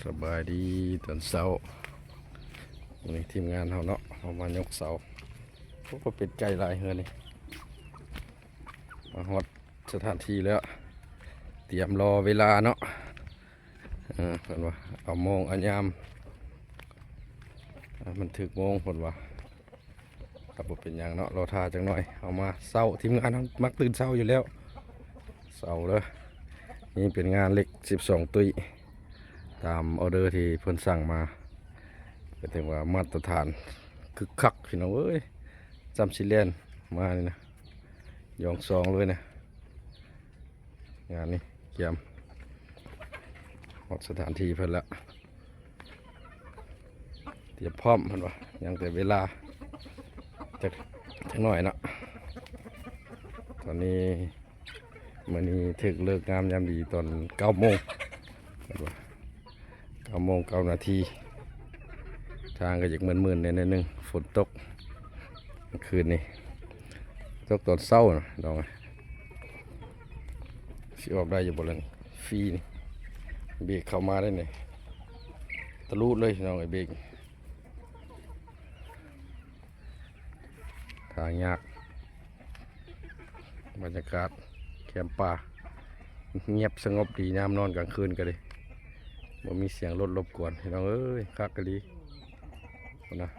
ສະບາຍດີຕອນເຊົ້າ ມື້ນີ້ທີມງານເຮົາເນາະ ເຮົາມາຍົກເສົາ. ໂອ້ ເປັນໄກ່ຫຼາຍເຮືອນນີ້. ມາຮອດສະຖານທີ່ແລ້ວ ຕຽມລໍເວລາເນາະ. ເອີ ເພິ່ນວ່າເອົາໂມງເອົາຍາມ ໃຫ້ມັນຖືກໂມງ ເພິ່ນວ່າ. ກໍບໍ່ເປັນຫຍັງເນາະ ລໍຖ້າຈັກໜ່ອຍ. ເຮົາມາເຊົ້າ ທີມງານເຮົາມັກຕື່ນເຊົ້າຢູ່ແລ້ວ ເຊົ້າເດີ. ນີ້ເປັນງານເຫຼັກສິບສອງຕຸ້ຍ ຕາມອໍເດີທີ່ເພິ່ນສັ່ງມາ ກໍຖືວ່າມາດຕະຖານ ຄຶກຄັກພີ່ນ້ອງເອີຍ. ຊ່ຳຊິແລ່ນມານີ້ນະ ຢອງຊອງເລີຍນະ. ງານນີ້ກຽມຮອດສະຖານທີ່ເພິ່ນລະ ຕຽມພ້ອມເພິ່ນວ່າ ຍັງແຕ່ເວລາຈັກ ຈັກໜ້ອຍເນາະ. ຕອນນີ້ ມື້ນີ້ຖືກເລີກງາມຍາມດີຕອນເກົ້າໂມງ ເພິ່ນວ່າ ເກົ້າໂມງເກົ້ານາທີ. ທາງກໍຢາກມືນໆແດ່ໜ້ອຍໜຶ່ງ ຝົນຕົກ ຄືນນີ້ຕົກຕອນເຊົ້ານະນ້ອງ. ຊິອອກໄດ້ຢູ່ບໍ່ລະນີ້ ຟຣີນີ້ ເບກເຂົ້າມາໄດ້ນີ້ ຕະລຸດເລີຍນ້ອງເອີຍ ເບກ. ທາງຍາກ ບັນຍາກາດແຄມປ່າ ງຽບສະຫງົບດີ ຍາມນອນກາງຄືນກໍດີ ບໍ່ມີສຽງລົດລົບກວນ ພີ່ນ້ອງເອີຍ ຄັກອີ່ຫຼີ. ພຸ້ນນະ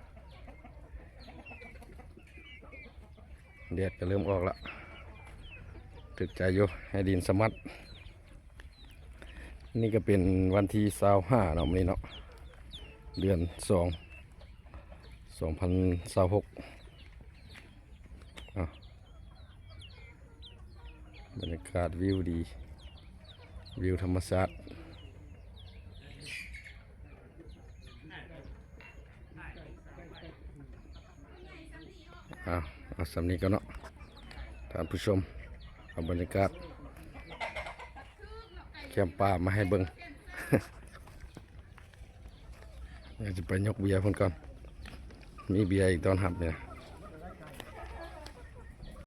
ແດດກໍເລີ່ມອອກລະ ຖືກໃຈຢູ່ ໃຫ້ດິນສະໝັດ. ນີ້ກໍເປັນວັນທີຊາວຫ້າເນາະ ມື້ນີ້ເນາະ ເດືອນສອງ ສອງພັນຊາວຫົກ. ອ້າວ ບັນຍາກາດວິວດີ ວິວທຳມະຊາດ. ເອົາ ເອົາສ່ຳນີ້ກ່ອນເນາະທ່ານຜູ້ຊົມ ເອົາບັນຍາກາດແຄມປ່າມາໃຫ້ເບິ່ງ. ດຽວຈະໄປຍົກເບຍພຸ້ນກ່ອນ ມີເບຍອີກຕ້ອນຮັບນີ້ນະ.